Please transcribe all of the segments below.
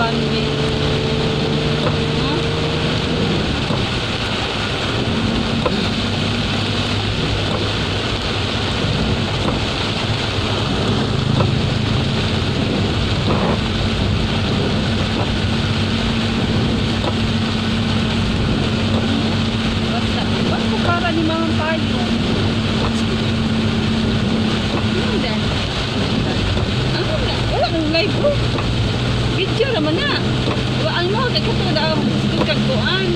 Uban ni. Basta, basta para ni Mama Payo. Hindi. Ano na? Wala nang live, bro. Video naman na. Wa ang mo kay kato na ang gusto kag kuan.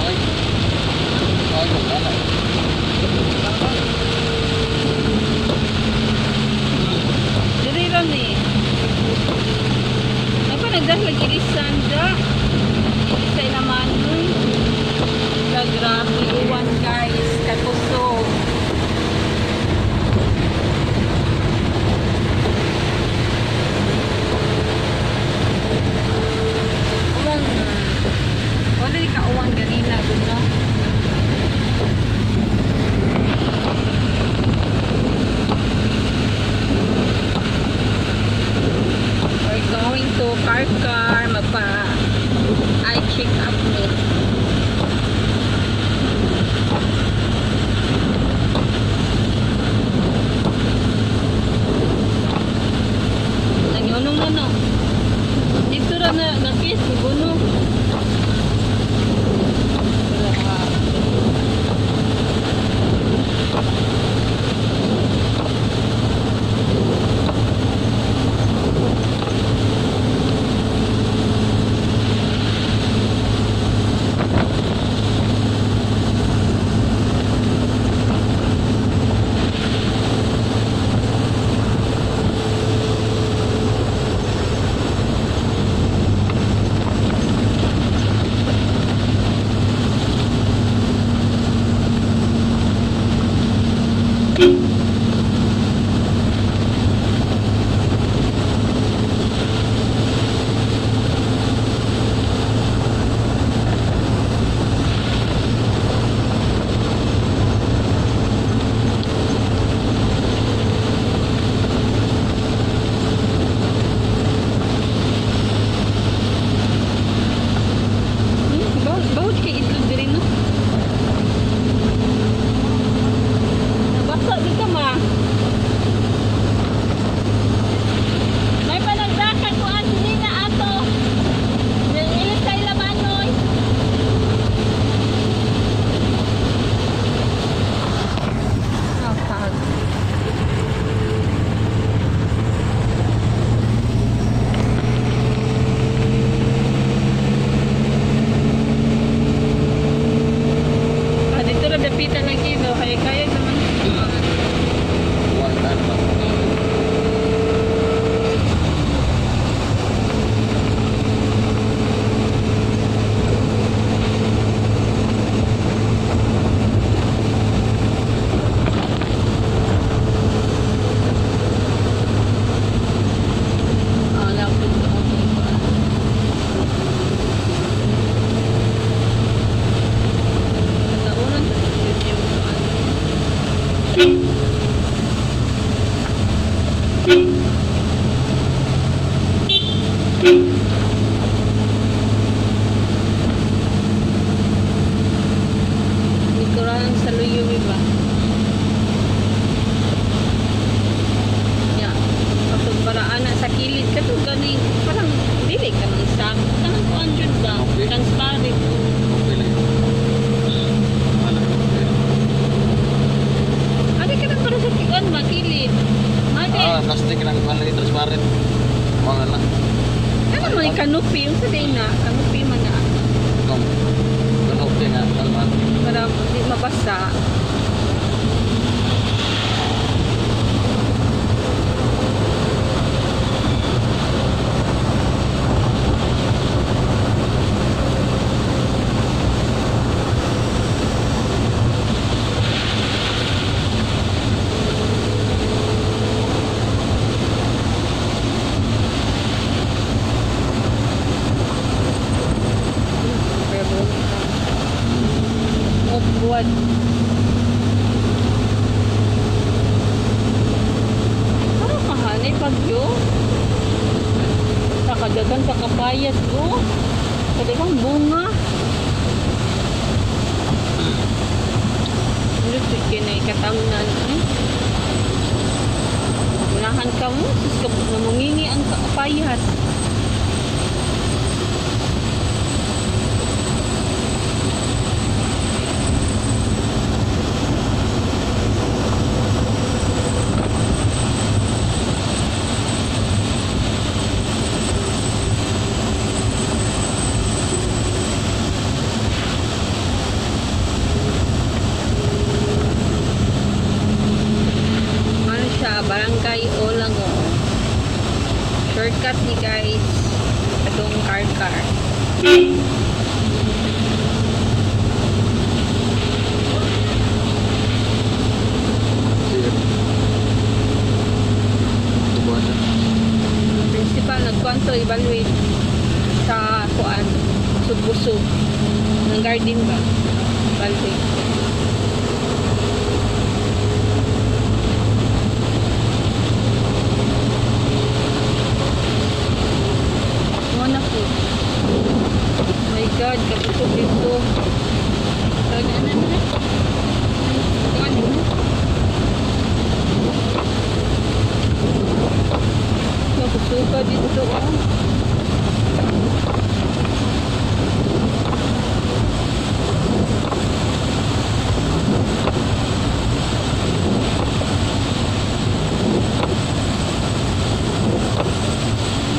Ay. Ay, wala. Diri ra ni. Ay pa nagdahil ilisan da. Ilisay naman uy. La grabe uwan, guys, kakusog. Uwan. Wala di ka uwan ganina dun, no? We're going to Carcar, magpa eye check up ni. Nangyunong na, no. Dito ra na nakis guno. Grabe. Bawat kay itlog diri, no. Nabasa di ka ma. May panagdakan ko ang hindi na ato. Ilis sa ilamanoy. Oh, pag. Ah, dito ra dapitan lagi, no. Kaya kaya naman. Uwan ka naman. Ah, lapod ko ako. Kataunan sa yung ano. Likuran sa luyo ba? Ya. Kapag paraan na sa kilid kato gani parang dili ka ng sak. Kanang kuan jud ba? Okay. Transparent. Okay lang yun. Alam ko, okay. Adi ka na para sa kuan ba kilid. Madi. Ah, plastic lang kuan lagi, transparent. Mga na. Ano man yung canopy yung sa day na canopy man na Kung okay nga kalman. Para di mabasa. Kawad. Parang mahanay pagyo. Sa kadagan sa kapayas ko. Kadagang bunga. Ano ito kinay katamnan eh. Unahan ka mo, sus ka namungingi ang kapayas. Ano siya, Barangay Olango. Shortcut ni guys, atong car-car. Sir. Tubuhan na. Principal, nagkwanto, evaluate sa kuan, subusog. Ng garden ba? Evaluate. Mo na po. My God, katusok dito. Ano, ano, ano? Ano, ano? Nakusuka dito, oh.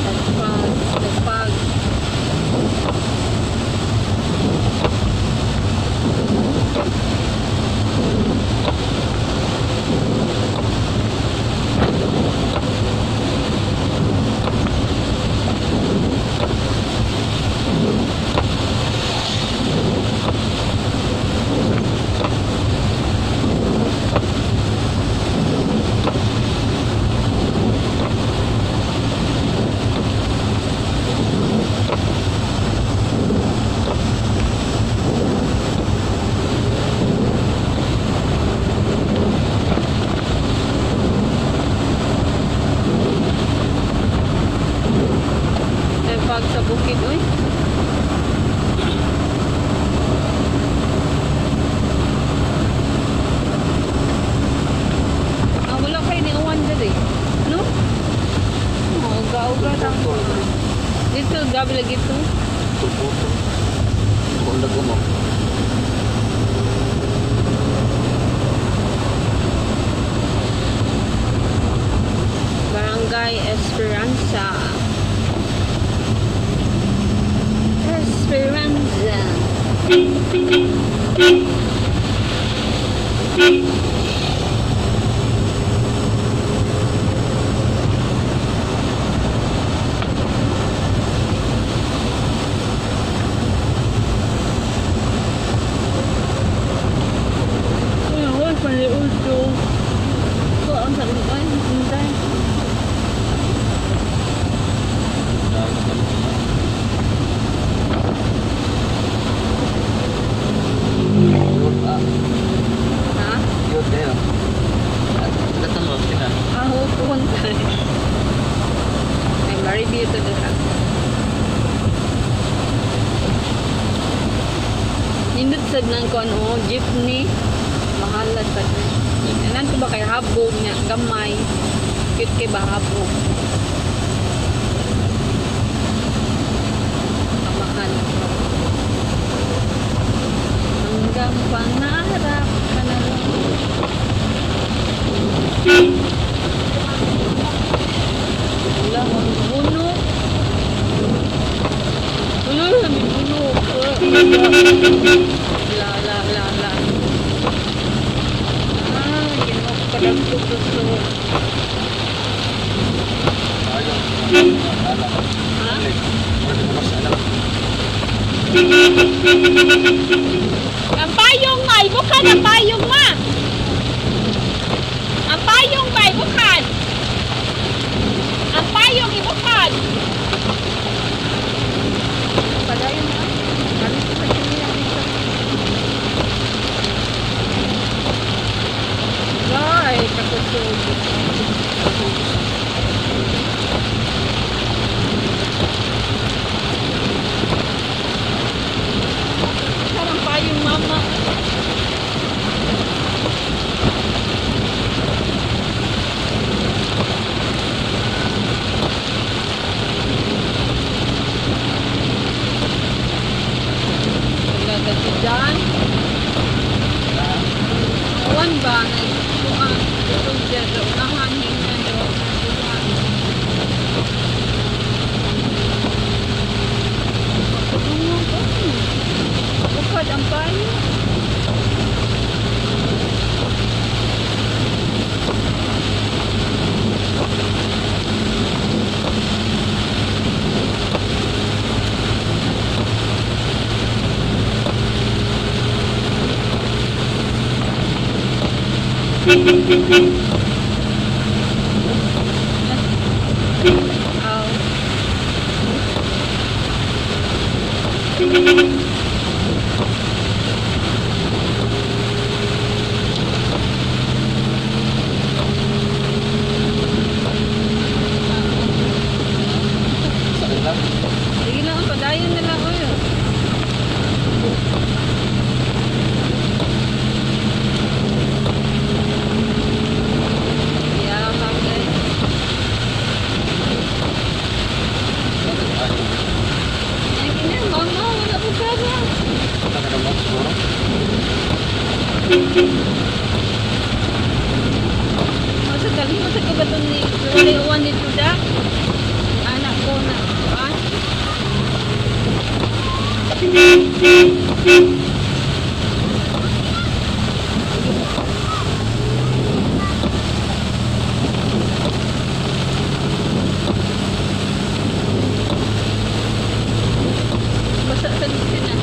Tagpag, tagpag. Tagpag sa bukid, uy. Ah, wala kayo ni Uwan dyan eh. No? Oh, uga-uga lang. Dito, gabi lagi ito. Tubo. Tubo lang mo. Barangay Esperanza. Esperanza. Uy, uy, paliuto. Ko, ang sabi ko, ay, hintay. Yun, ah. Ha? Yun, kayo. Katalon, sila. Aho, pupunta. Ay, ma-review to dito. Nindot sad ng kuan o, jeepney. Mahala sad. Anan ko ba kay habog niya, gamay. Cute kay ba habog. Kamahal. Hanggang pangarap ka na lang. Wala, ang puno. Wala, may puno. La, la, la, la. Ah, ginawa ko pala ito gusto. Ayaw. Alam. Ha? Pwede mo kasi alam. Ang payong ma, ibukan ang payong ma. Ang payong ba, ibukan. Ang payong ibukan. Padayon na. Kami ko sa kanya dito. Si John. Uwan ba? Nagkuhan. Tutog dyan sa unahan. Hingnan daw. Nagkuhan. Pagkadungog ko. Bukad ang payo. Aw. Sakit lang. Sige lang, padayon na lang kayo. Yeah, okay. Bakit ayaw? Ay, kina, mama, wala ko pera. Nakadamag siguro. O, sa kalima sa kabaton ni Wala uwan ni Juda. Anak ko na, ah. Basta sa dito na.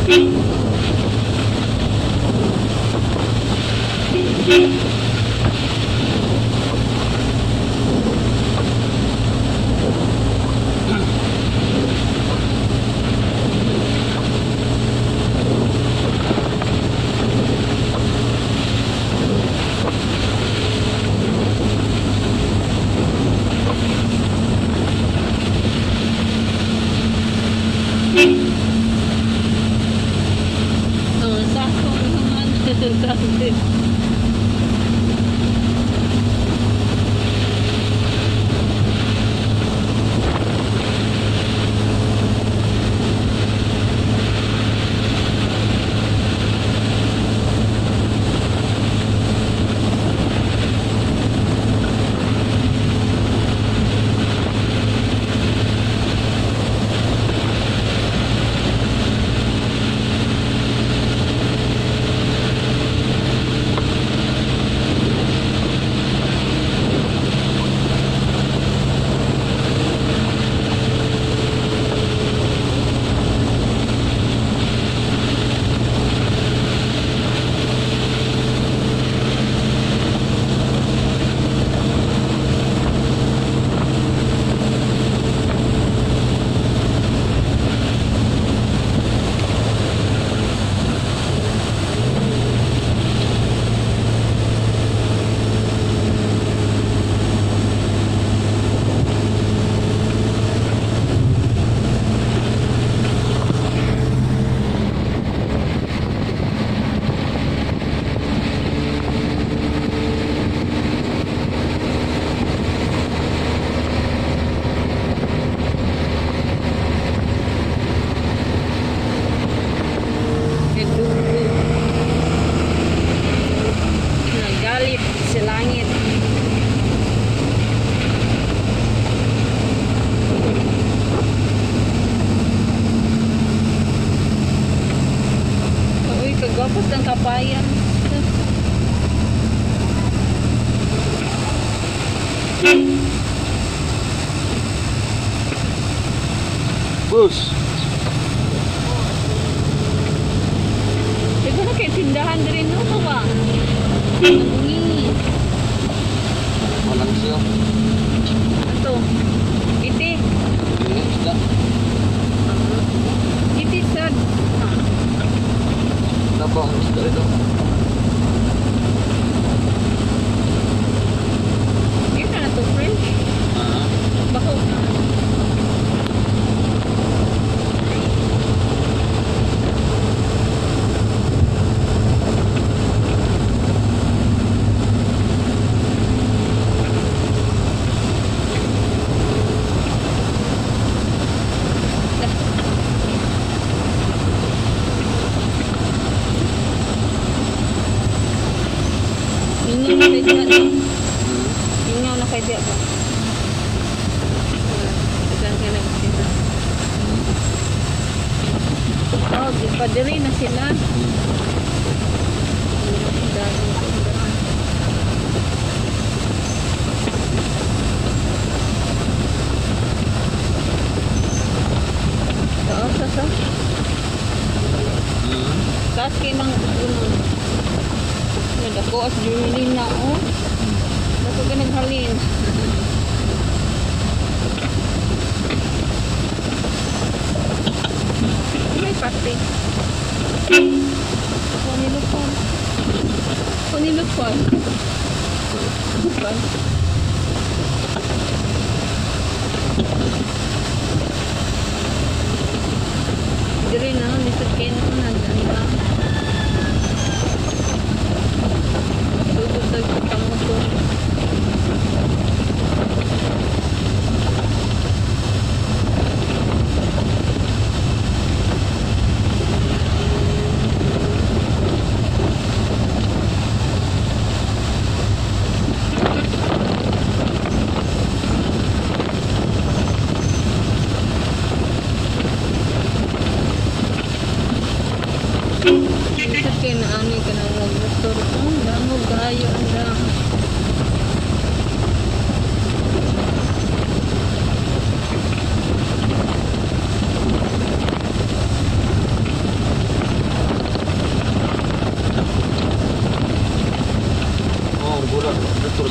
Oh, sako naman. Sabi. Nagdugo. Nagalit si langit. Uy, kagwapos ng kapayan. Bus. Di ko na kay tindahan din no, kawa. Nabungi. Walang siya. Ato. Iti. Hindi, isda. Iti sad. Wala ang isda rito? Di na to fresh. Ah. Bako na. Mingaw na kay diya, no? Mingaw na kay diya ba? Wala. Saan ka nagtinda? Oh, di pa diri na sila. Dami tindahan. Oo, sa sa. Taas kay mang uno. Nadako as Germany na oh. Dako ka naghalin. May pati. Kunilupon. Kunilupon. Lupon. Diri na, lisod kayo na na. Sugod sa pamotor. Lisod kayo na ano ka na motor. Oh, damo gayo ang damo.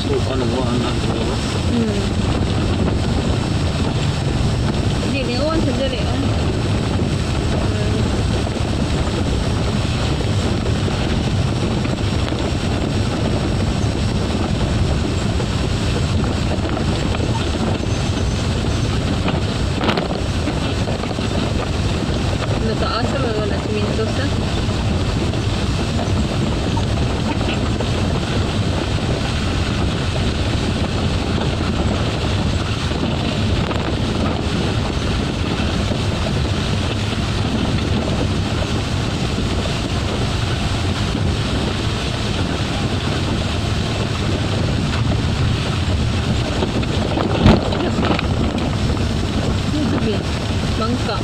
Ano ba ang nagawa? Di, niuwan sa diri, oh. Nataas sa mga wala siminto sa. Ano sabi? Bangka.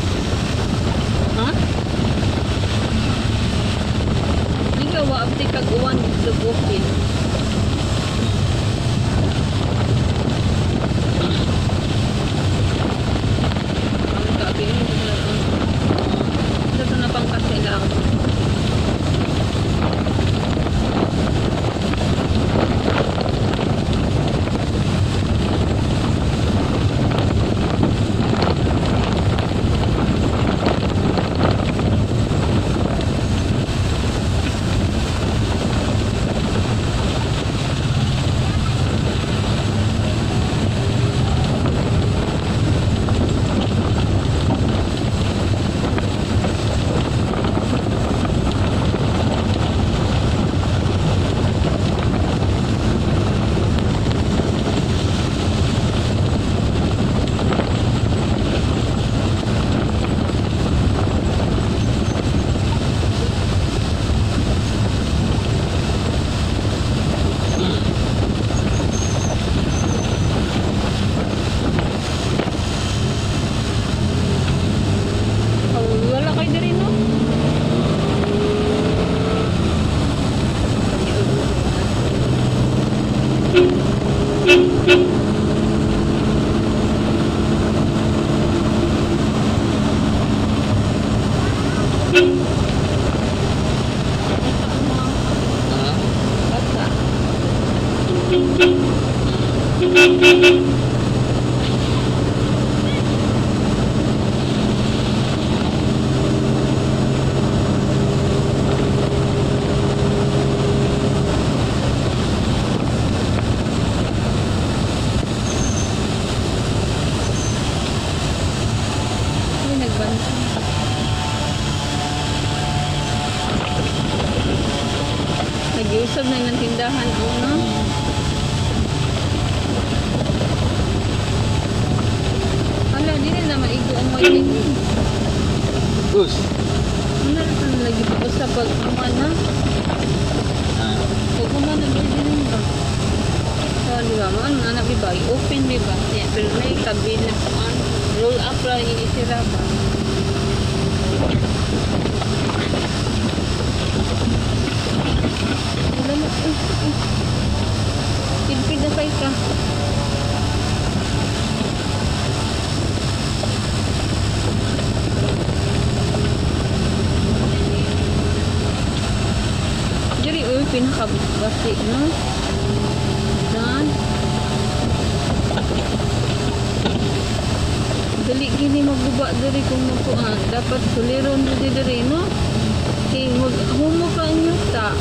Ha? Ikaw, waabti kag uwan sa bukid. Bangka, bilhin ko na lang. Ito na pangka sila. Oh, wala kayo diri, no? Ha? Basta. Ay, nagbanta. Nag-iusap na ng tindahan, oh, no? Hala, di na maigo ang may ini. Us. Ano na ito lagi pa sa pag na? Ah. Pag umana, pwede rin ba? So, di ba? Ano, anak, di ba? I-open, di ba? Yeah, pero may kabila. Ano, roll up lang yung isira ba? Wala na. Uy, uy. Pidpid na kay ka. Diri, uy, pinakabasi, no? Dan. Dali gini magguba diri kung magkuan. Dapat suliron diri diri, no? Kay mag humo ka ang yuta.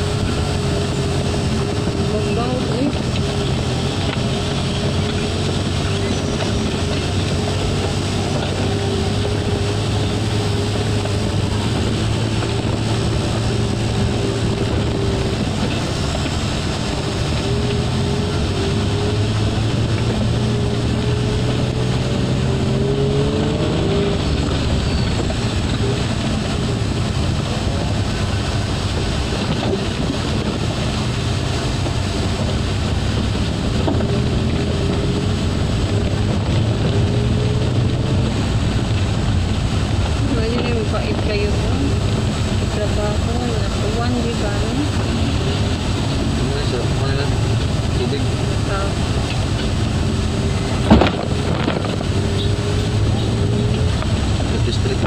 Magbaw, uy. Pwede rin mapait kayo. Trabaho, nakuwan, di ba? No? Ano na siya? Ano na? Tubig. Ah, District.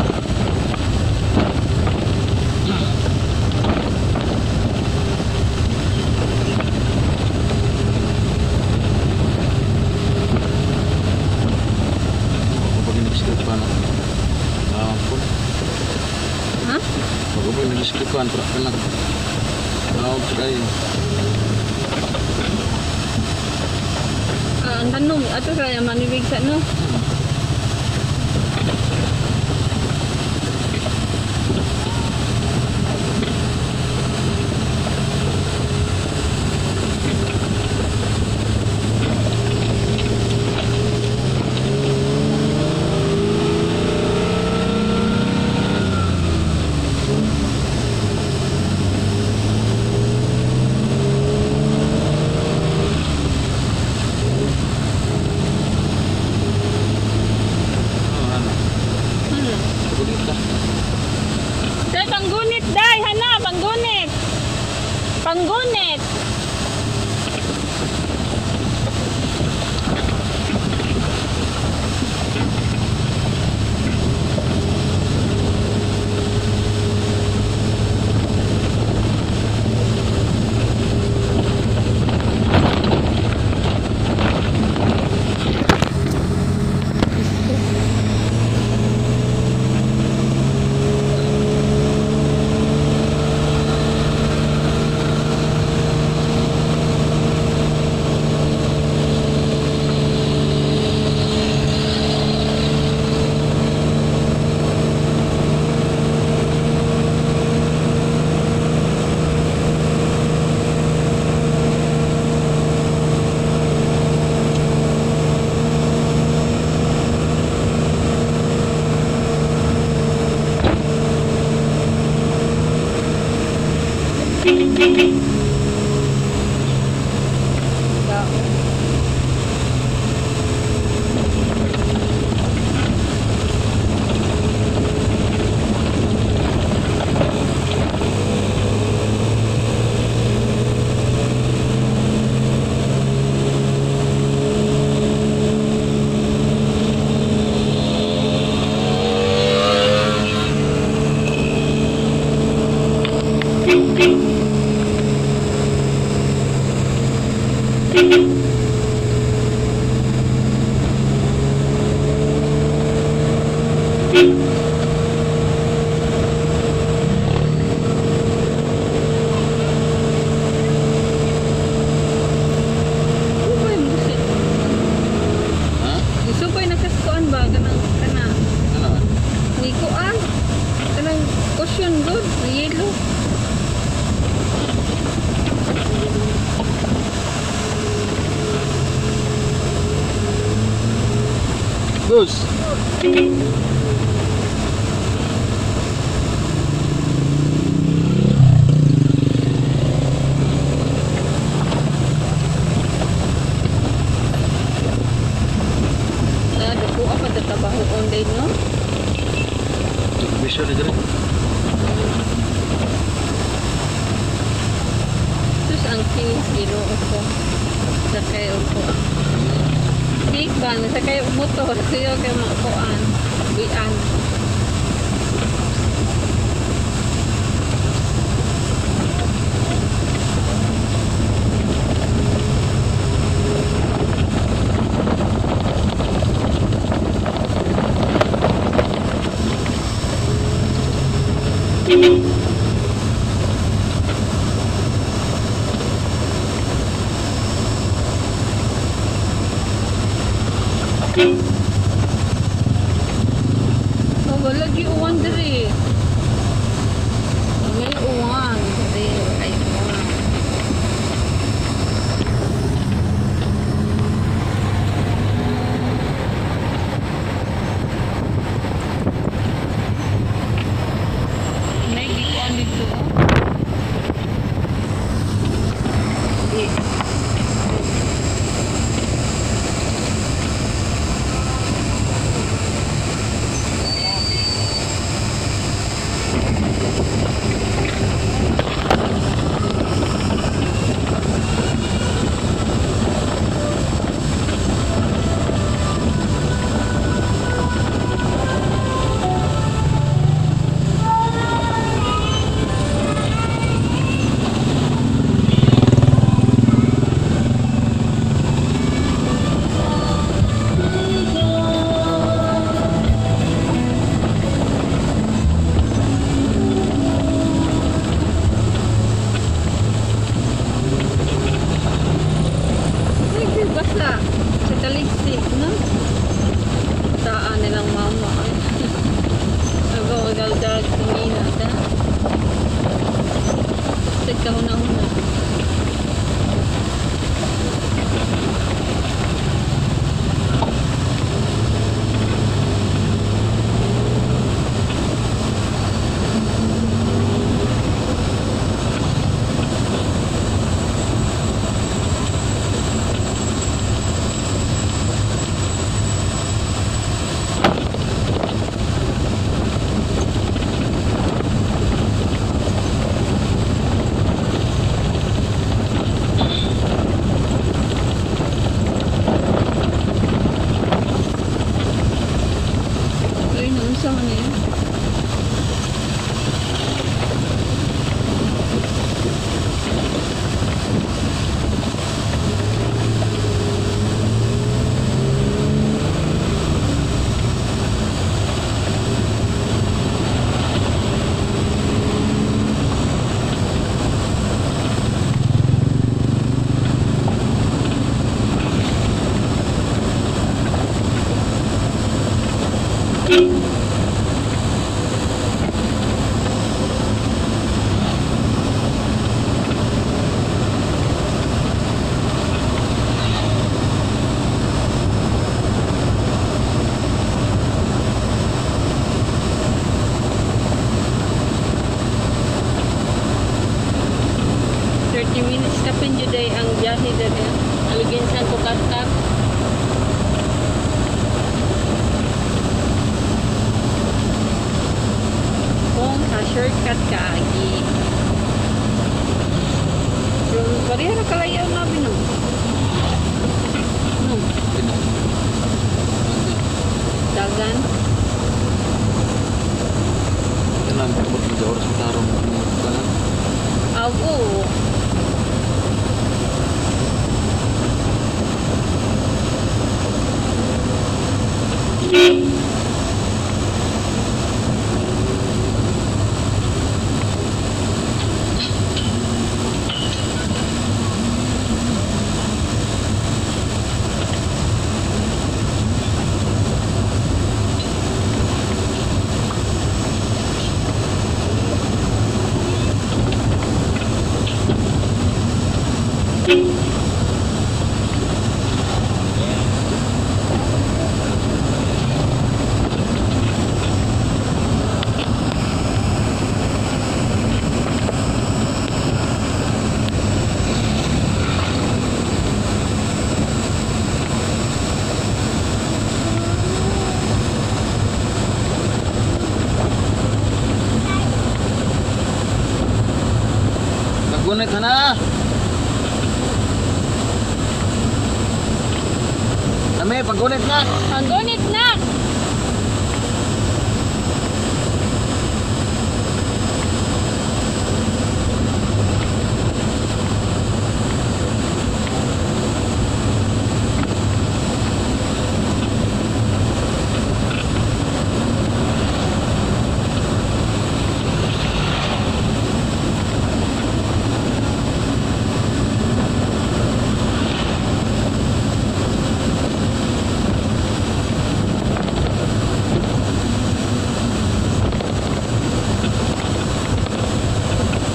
Ako nag-iskipan pero ka lang. Tawag sa kayo. Ah, ang tanong, ato sa manibig sa no? Oh, ano? Ano? Pagulita. Day, panggunit, day! Hana, panggunit! Panggunit! Uy, musit. Ha? Gusto ko yung nakaskuan ba? Kanang, kana. Ano? Ni kuan. Kanang cushion good. Yellow. Bus! Na, duko ako tatrabaho on day, no? Bisyo na dyan. Sus, ang kinis, ginoo ko. Sakay o ko. Cake ba? Sakay og motor. Siyo kay mga kuan. Buian. Oh, wala gi uwan diri. May uwan diri, ay uwan. May gikuan dito. Oh. Di. Biyahe diri. Aluginsan to Karkar. Kung sa shortcut ka agi. Pero pareha ra kalayaw na no. No, dagan. Kanang abot mo sa oras tarong kanan. Ago. Pagunit na. Nami, pagunit na. Panggunit na.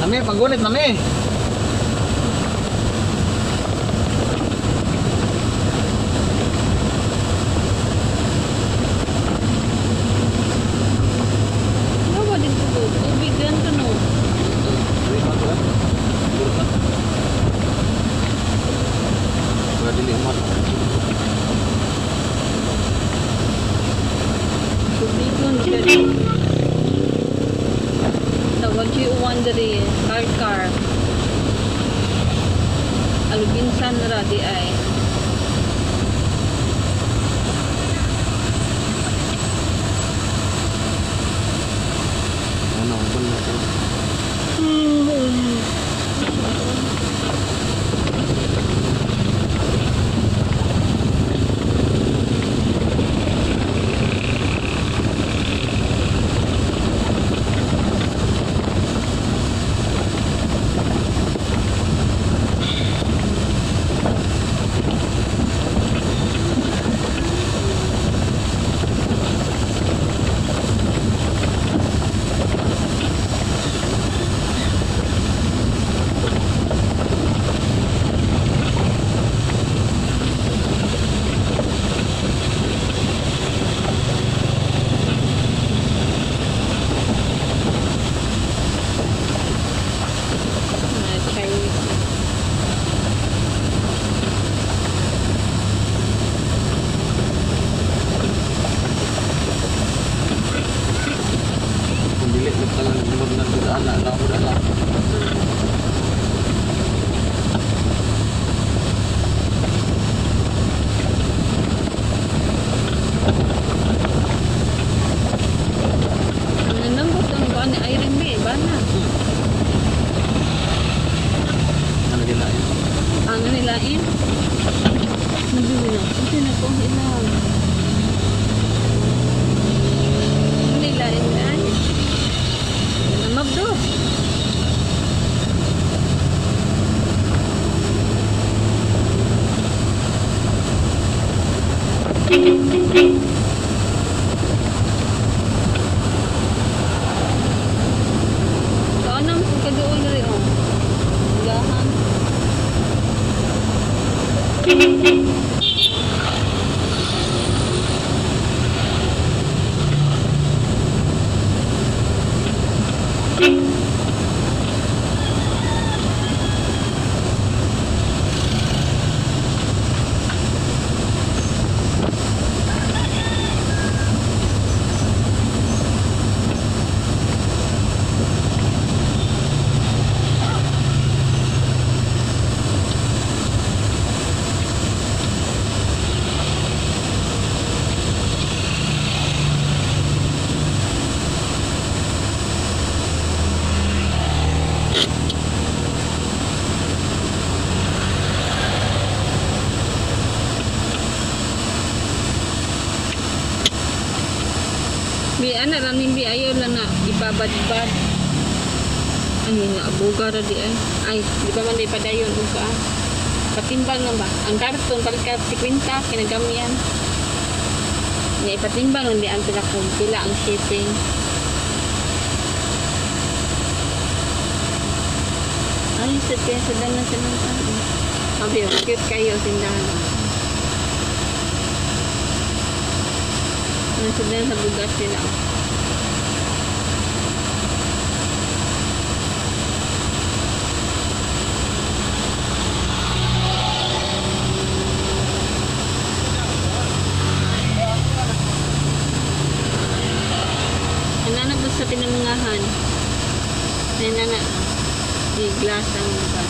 Nami, pagunit nami. Ano ba dito to? Tubig ganito no. Wala dili man. Tubigon siya rin. Tawag G1 diri, car car. Aluginsan ra di ay. Ano, ban na to. Mga Chinese. Kung dili nagtalan ng na daan na na na. Ang nanambot ang kuan ni Irene B, ba na? Ano gilain? Ano nilain? Nabili na. Kasi na ko ilang. Ano nilain na? Namabdo. Kaanam kung kaduol na rin, oh. Gahan. Ana ranin bi ayaw lang na ipabadbad. Ay, naabuga ra di ay. Ay, di pa man di padayon og ka. Patimbang na ba? Ang karton palit ka 50 kinagamyan. Nya ipatimbang lang di ang pila kung pila ang shipping. Ay, sad kayo sa dalan sa nang. Sabi, cute kayo tindahan. Nasa dalan sa bugas sila. Nananag ko sa pinangungahan. Nanana, di glass ang lugar.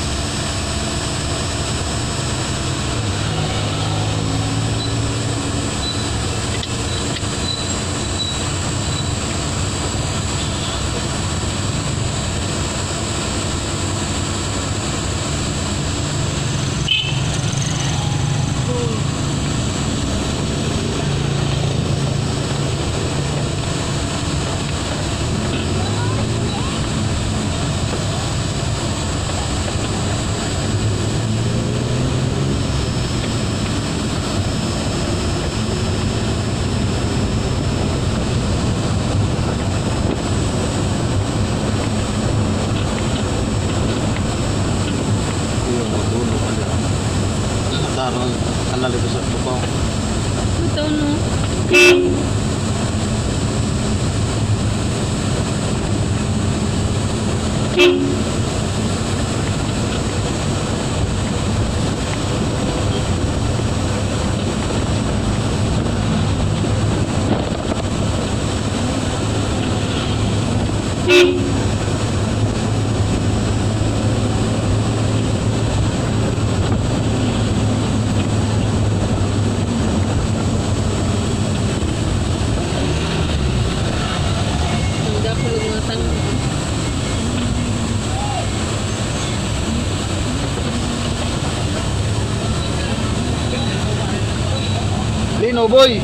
Yung magulo ka dyan. Tarong kanali ko sa bukaw. Ito no. Ang dako ng mga tanong. Lino boy!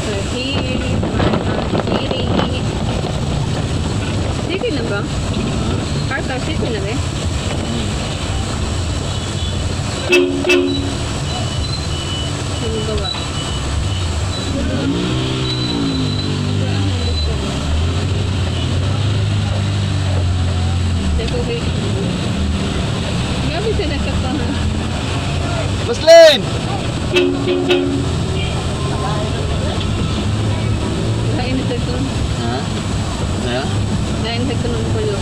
So here, City. City na ba? Carta City na ba? Ano gawa? Grabe sila nagkakahan. Baslin! Kain na sa ito. Ha? Kaya? Kain sa ito ng pulo.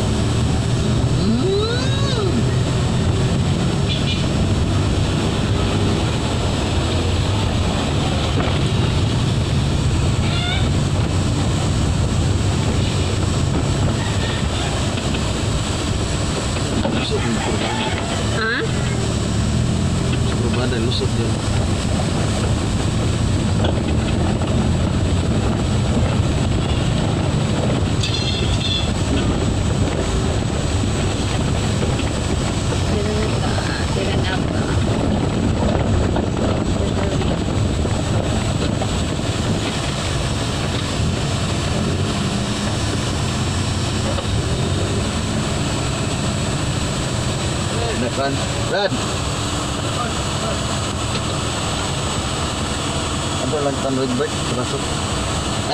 Lusot yung kurbada. Ha? Kurbada, lusot yun. Sila na ta. Sila na pa. Nakan. Brad! Ano lang tan Rigbert? Pasok.